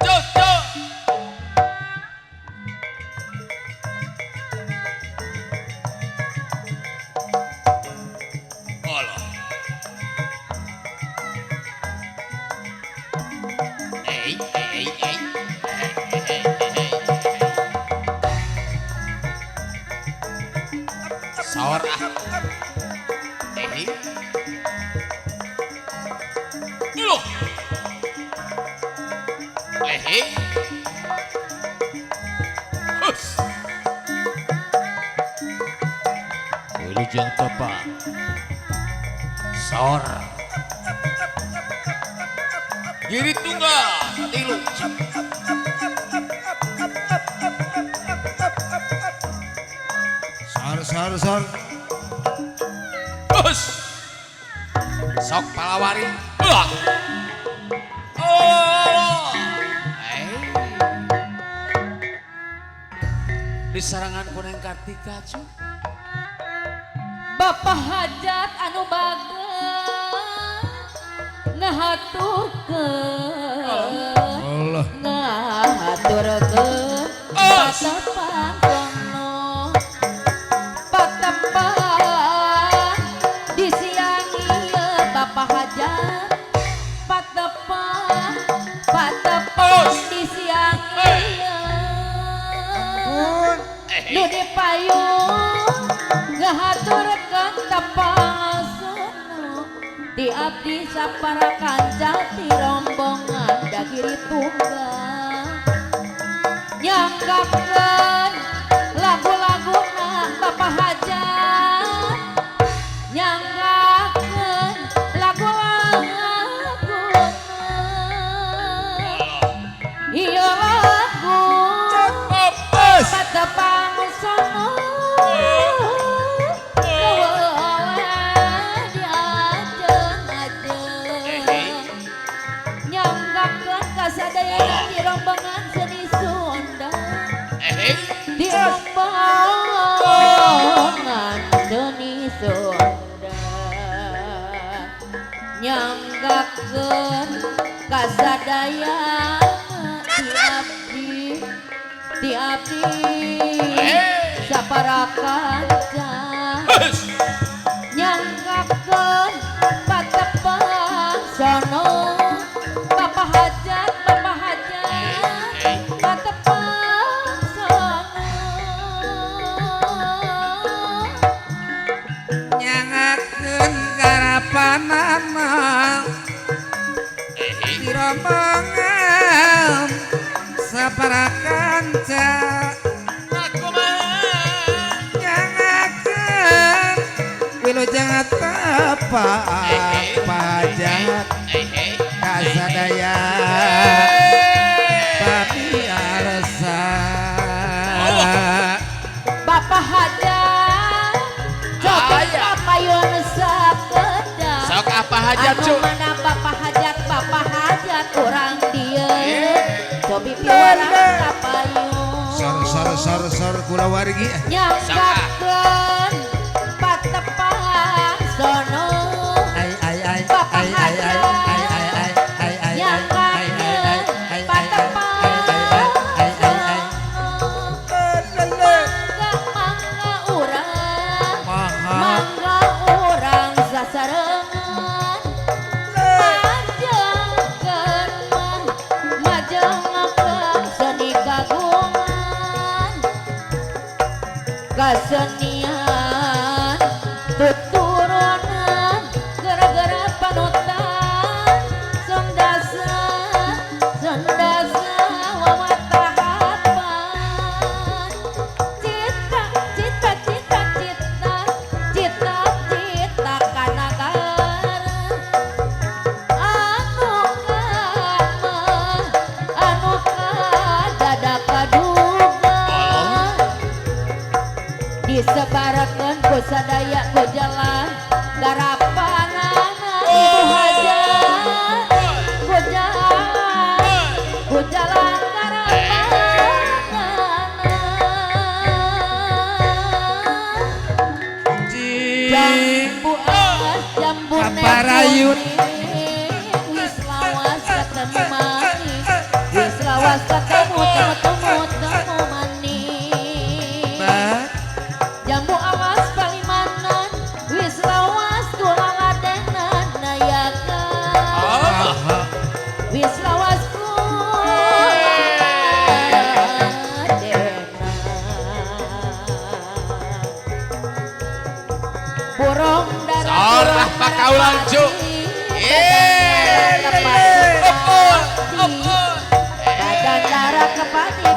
Cuk. Allah. Ei, ei, ei. Ei, ei, ei. Sor ah. Eh. Loh. Eh. Hus. Wilujeng tepang. Sor. Giri tunggal tilu. Sor sor sor. Hus. Sok palawari. Ulah. Oh. Eh. Di sarangan Neng Kartika cu. Bapak hajat anu bager ngahaturkeun Allah. Ngahaturkeun patepang sono patepang di siang ieu Bapak hajat patepang patepang di siang ieu nu dipayung ngahaturkeun tepang sono di abdi sapara kanca ti rombongan dagiri tunggal nyanggakeun lagu-laguna Bapak hajat nyanggakeun lagu-laguna ieu lagu patepang sono keweleh diajeng-ajeng nyanggakeun kasadayana di rombongan seni Sunda di rombongan seni Sunda nyanggakeun kasadayana di abdi sapara kanca nyanggakeun patepang sono Bapak hajat patepang sono nyangakeun karapanana di rombongan sapara kanca nyangakeun wilujeng tepang pajak kasadaya papiarsa. Bapak hajat coba payun sakedap Sok apa hajat anu cu? Mana Bapak hajat urang dieu cobi piwarang ka payun Sor sor sor sor kula wargi. Nyanggakeun patepang sono Ai ai ai Bapak ai ai ai hajat ai ai ai ai ai nyanggakeun ai patepang ai ai ai sono mangga mangga urang Maha mangga urang sasarengan majengkeun mah majengakeun seni kagungan kesenian tuturunan gara-gara panutan sendasa sendasa wawatahapan cita cita cita cita cita cita kanagara anu kama anu kadada kaduga di Temu temu manis. Ba. Jambu awas palimanan, wis lawas kula ngadenan nayakan. Oh. Wis lawas kula ngadenan. Burung dara Sor, burung ah, pakaulan, Cuk. merpati, Eh, badan darah Opol, kepati, opol. badan darah kepati.